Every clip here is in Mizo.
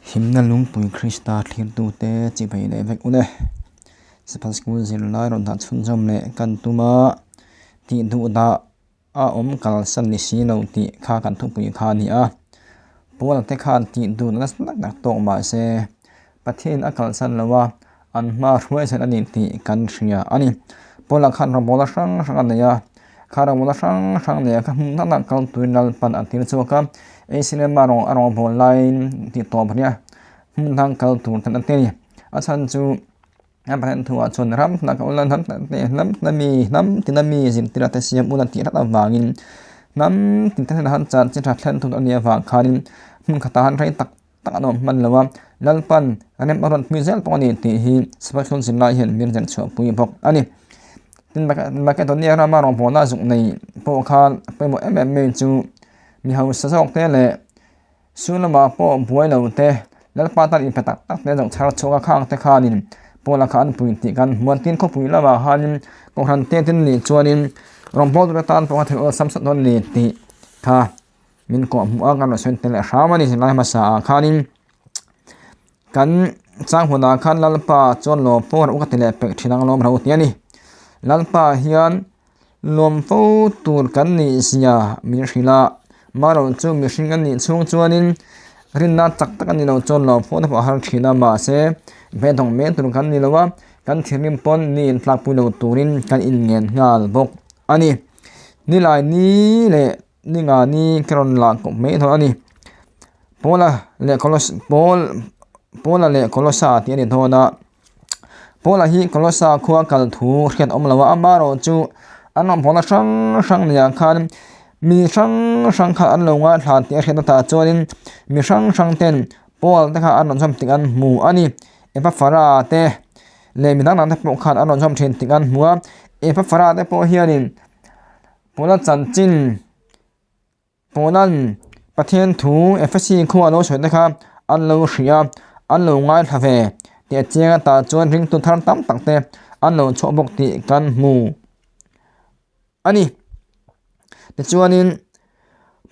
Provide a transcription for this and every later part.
Himna lungpui Krista thlirtute chibai leh vek ule. Sabbath School zirlai rawn dah chhunzawm leh kan tum a, tih duh dah a awm kalsan ni si lo tih kha kan thupui kha a ni a. Paula te khan tih duh nasa tak tak tawk mah se Pathianin a kalsan lo a, an hma hruai zel a ni tih kan hria a ni. Paula khan rawngbawlna hrang hrang a nei a, kha rawngbawlna hrang hrang nei ah kha hmun dang dang kal turin Lalpan a tir chhuak a, Eisilema rawng a rawngbâwl laiin tih tawp a nia, hmun dang kal tur tan a ti a ni. A chhan chu a Pathian thuah chuan ram hna ka ula hnam hnam te hnam hnam mi hnam tina mi zirtir te siam ula tih hlat avangin hnam tin te hnenah han chanchin tha thlen thut a nih avang khanin hmun khatah han rei tak tak an awm hman lo a, Lalpan a rem a rawn hmui zel pawh a ni tih hi Sabbath hlun zirlai hian min zen chhuahpui bawk a ni. Tin, Makedonia rama rawngbawlna zuk nei pawh khan a pawimawh em em mai chu mi hausa zawk te leh su lamah pawh buai lo te, Lalpa tan inpe tak tak te zawng chhar chhuak a khang te khanin Paula kha an pui tih kan hmu a. Tin, khawpui lamah khanin Kohhran te tin nih chuanin rawngbawltu te tan pawh a thil awlsam sat dawn a ni tih kha Min kawh hmuh a kan rawn sawi tel leh hram a ni zirlai hmasa ah khanin kan chang hunah khan Lalpa chuan lawm fo rawh u ka ti leh pek thin ang lawm ro ti a ni. Lalpa hian lawm fo tur kan nih zia min hrilh a, marawh chu mihring a nih chhung chuanin rinna chak tak a ni lo chuan lawm fo te pawh a har thin a mahse beidawng mai tur kan ni lo a, kan thinrim pawn mi intlakpui lo turin kan inngen nghal bawk a ni. Nilai ni leh. Ni nga ni ka rawn lah kawp mai dawn a ni. Paula leh Kolos Paul Paula leh Kolosa tih a ni dawn a. Paula hi Kolosa khua kal thu hriat awm lo a, amaherawh chu an rawngbawlna hrang hrang nei ah khan mi hrang hrang kha an lo ngaithla tih a hriat na tah chuanin mi hrang hrang ten Paul te kha an rawn zawm tik an hmu a ni. Epaphara te leh mi dang dang te pawh khan an rawn zawm thin tik an hmu a. Epaphara te pawh hianin Paula chanchin Paula'n Pathian thu Ephesi khua a lo sawi te kha an lo hria a, an lo ngaithla ve tih a chiang a, tah chuan ringtu thar tam tak te an lo chhuah bawk tih kan hmu a ni. Tichuanin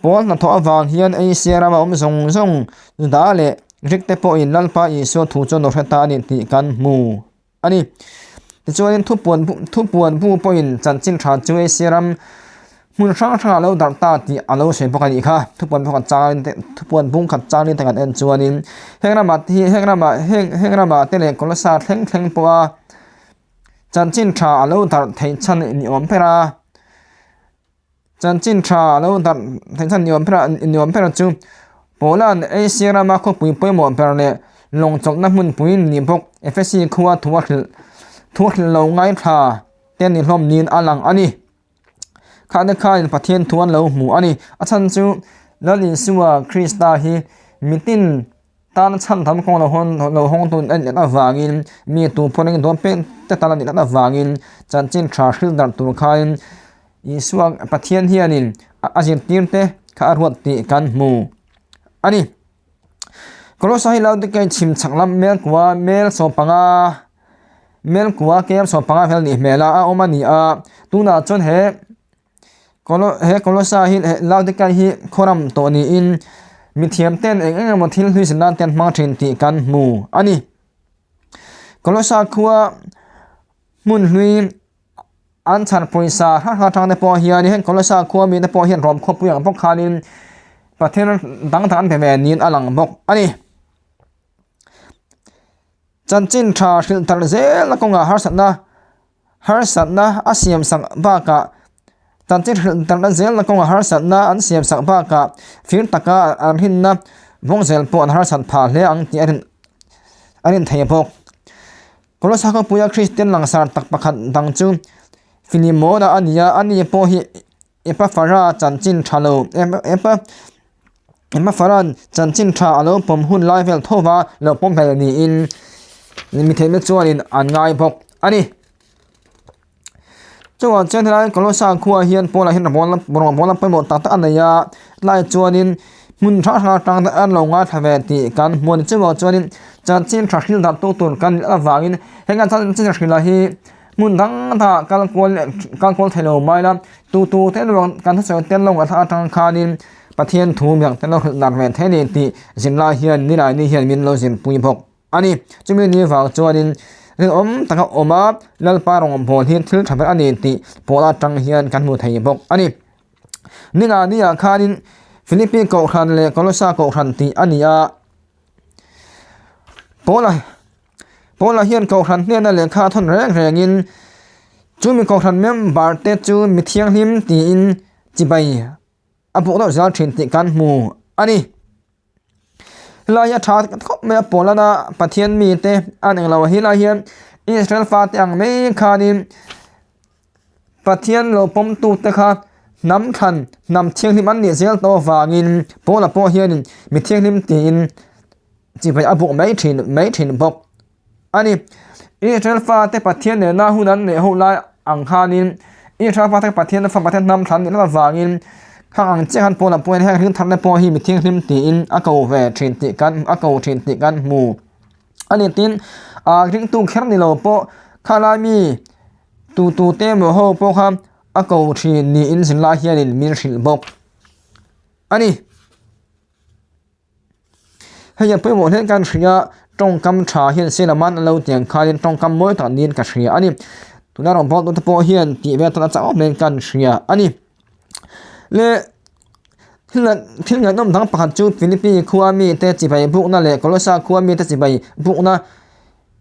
Paul hnathawh avang hian Asia rama awm zawng zawng Juda leh Greek te pawhin Lalpa Isua thu chu an lo hre ta a ni tih kan hmu. a ni. Tichuanin thupuan thupuan bu pawhin chanchin tha chu Asia ram hmun hrang hrangah a lo darh ta tih a lo sawi bawk a nih kha. Thupuan bawk changin te thupuan bung khat changin te kan en chuanin heng ramah te hi heng ramah heng heng ramah te leh Kolosa thleng thleng pawha chanchin tha a lo darh theih chhan ni awm ber a. Chanchin tha a lo darh theih chhan ni awm ber a ni awm ber chu Paula'n Asia rama khawpui pawimawh ber leh lawng chawlhna hmunpui ni bawk Ephesi khua thu a hrilh thu a hrilh lo ngaithla te ni hlawm niin a lang a ni. Khahte khain Pathian thu an lo hmu a ni. A chhan chu Lal Isua Krista hi mitin Tan chhan tham kawng lo hawn lo hawng tun a nih avangin mi tu pawh eng dawn pek te tan a nih avangin chanchin tha hril darh tur khain Isua Pathian hianin a zirtir te kha a ruat tih kan hmu a ni. Kolosa hi Laodikei chhim chhak lam mel kua mel sawmpanga mel kua kem sawmpanga vel nih hmel a a awm a ni a tunah chuan he He Kolosa hi Laodikei hi khawram tawh niin mithiam ten eng eng emaw thil hlui zin nan te an hmang thin tih kan hmu a ni. Kolosa khua hmun hlui an chhan pawisa hrang hrang atang te pawh hian heng Kolosa khua mite pawh hian rawm khawpui ang bawk khanin Pathian dang dang an be ve niin a lang bawk a ni. Chanchin tha hrilh tar zel a kawngah harsatna Harsatna a siamsak bakah chanchin hrilh darhna zelna kawngah harsatna an siamsak bakah fir taka an rinna vawng zel pawh an harsat phah hle ang tih a rin a rin thei bawk. Kolosa khawpuia Kristian langsar tak pakhat dang chu Filimona a ni a, ani pawh hi Epaphara chanchin tha lo Epa Epaphara'n chanchin tha a lo pawm hun lai vel tho va lo pawm hmel niin mi theihna chuanin an ngai bawk a ni. Chuvang chuan helai Kolosa khuaah hian Paula hian rawngbawlna pawimawh tak tak a nei a, tlai chuanin hmun hrang hrang atang te an lo ngaithla ve tih kan hmu a ni. Chuvang chuanin chanchin tha hril darh tu tur kan nih avangin heng an chanchin tha hril ah hi hmun dang dangah kal kual kal kual thei lo mai la, tu tu te erawh kan hnasawi te an lo ngaithla atang khanin. Pathian thu miang te lo hrilh nar ve thei a ni tih zirlai hian Nilaini hian min lo zirpui bawk a ni. Chumi ni vang chuanin rinawm taka awm a Lalpa rawngbâwl hi thil tha ber a ni tih pawh atang hian kan hmu thei bawk a ni. Ningani-ah khanin Philippi Kohhran leh Kolosa Kohhran tih a ni a. Paula Paula hian Kohhran hnena lehkha a thawn reng rengin chumi Kohhran member te chu mi thianghlim tiin chibai a buk deuh zel thin tih kan hmu a ni. Helai hi a tha khawp mai a Paulana Pathian mite an englo helai hian Israel fate ang mai khanin Pathian lo pawmtute kha hnam thlan, hnam thianghlim an nih zel tawh avangin Paula pawh hianin mi thianghlim tiin chibai a buk mai thin mai thin bawk a ni. Israel fate Pathian nena hun an neih ho lai ang khanin Israel fate Pathian fa Pathian hnam thlan nih avangin khang ang chiah khan Paula pawhin heng hlim tharna pawh hi mi thianghlim tiin a ko ve thin tih kan a ko thin tih kan hmu a ni. Tin, ah ringtu kher ni lo pawh khalai mi Tu tu te emaw ho pawh kha a ko thin niin zirlai hianin min hrilh bawk a ni. Hei a pawimawh hle kan hria tawngkam tha hian Selaman a lo tiang khanin tawngkam mawi tak niin ka hria a ni. Tuna rawn bawk te pawh hian tih vel tan a chak awm hlein kan hria a ni. Le thil thil ngaihnawm dang pakhat chu Philippi khua mite chibai bukna leh Kolosa khua mite chibai bukna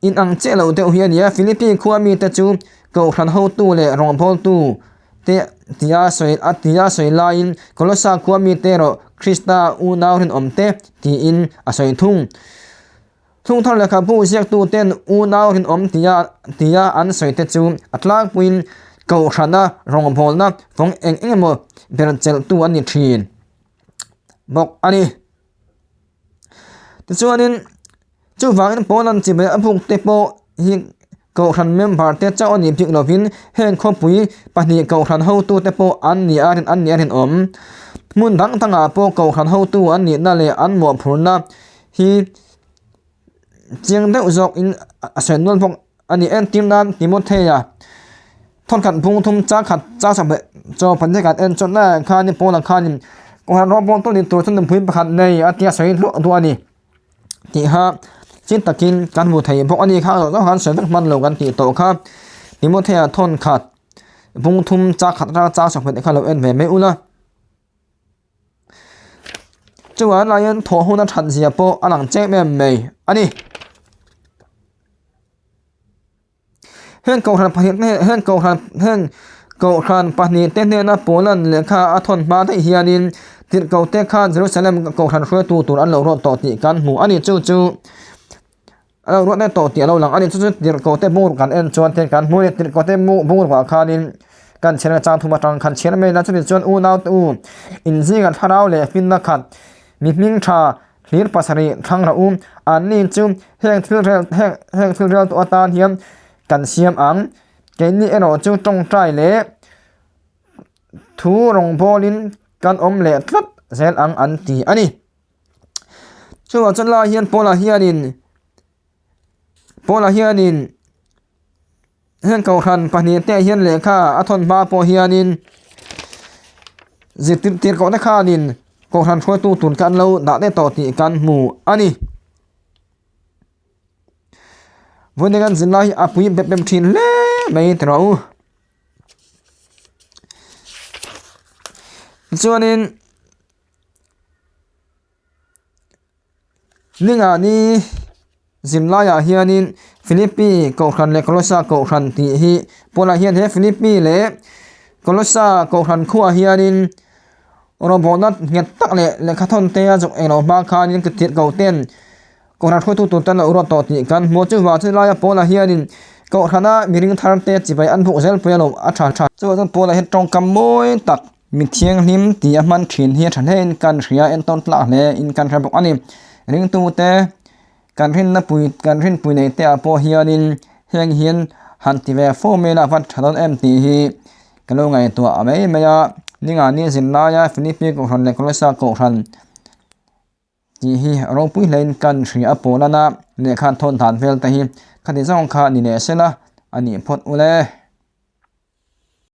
In ang chiah lo deuh hi a ni a, Philippi khua mite chu Kohhran hotu leh rawngbawltu te tia sawi a tia sawi laiin Kolosa khua mite erawh Krista unau rinawm te tiin a sawi thung. Thungthar lehkhabu ziaktuten unau rinawm tia tia an sawi te chu a tlangpuiin Kohhrana rawngbawlna fawng eng eng emaw ber chelhtu an ni thin bawk a ni. Tichuanin chuvangin Poland chibai a buk te pawh hi Kohhran member te chauh a nih bik lovin heng khawpui pahnih Kohhran hotu te pawh an ni a an nih a rinawm. Hmun dang dangah pawh Kohhran hotu an nihna leh an mawhphurhna hi chiang deuh zawkin a sawi nual bawk a ni. Entir nan Timothea thawnkhat bung thum chang khat chang sawmhnih chaw pahnih kan en chuan laiah khanin Paula khanin Kohhran rawngbawl tu ni tur chu nupui pakhat nei a tia sawi hluah duh a ni tiha chin takin kan hmu thei bawk a ni. Kha zawh zawh khan sawi vek hman lo kan tih tawh kha Timothea thawnkhat bung thum chang khat atanga chang sawmhnih kha lo en ve mai ula. Chuvang laiin thawh hun a that zia pawh a lang chep em mai a ni. Heng kohhran pahnih te heng kohhran heng kohhran pahnih te hnena Paula'n lehkha a thawn hma daih hianin tirhkoh te khan Jerusalem kohhran hruaitu tur an lo ruat tawh tih kan hmu a ni. Chu chu a lo ruat daih tawh tih a lo lang a ni. Chu chu tirhkoh te bungruk kan en chuan thil kan hmu a ni. Tirhkoh te bungruk ah khanin kan chhiar a chang thum atang khan chhiar mai ila chutih chuan unaute u inzinga thlarau leh hminna khat mi hming tha Hlir pasarih thlang rawh u, anni chu heng thil rel heng heng thil rel tawh atan hian kan siam ang. Keini erawh chu tawngtai leh thu rawngbawlin kan awm leh tlat zel ang an ti a ni. Chuvang chuan lai hian Paula hianin Paula hianin heng kohhran pahnih te hian lehkha a thawn hma pawh hianin zirtir tirhkoh te khanin kohhran hruaitu tur kha an lo dah daih tawh tih kan hmu a ni. Vawiin kan zirlai hi a pui bep bep thin hle mai ti rawh u. Tichuanin. Ningani zirlaiah hianin Philippi Kohhran leh Kolossa Kohhran tih hi Paula hian he Philippi leh Kolossa Kohhran khuaah hianin rawbawhna nghet tak leh lehkha thawn te a zuk englo hma khanin ka tirh ko ten Kohhran hruaitu tur te an lo ruat tawh tih kan hmu a. Chuvang chu laia Paula hianin Kohhrana miring thar te chibai an buk zel pui a lo a tha tha. Chuvang chuan Paula hian tawngkam mawi tak Mi thianghlim tih a hman thin hi a tha hle in kan hria entawn tlak hle in kan hre bawk a ni. Ringtute kan rinna pui kan rinpui nei te ah pawh hianin heng hian han ti ve fo mai ila a va tha dawn em tih hi ka lo ngaihtuah mai mai a. Ningani zirlaia Philippi Kohhran leh Kolossa Kohhran tih hi ropui hlein kan hria a pawh lana lehkha thawn dan vel te hi khati zawng kha ni leh sela a nih phawt ule.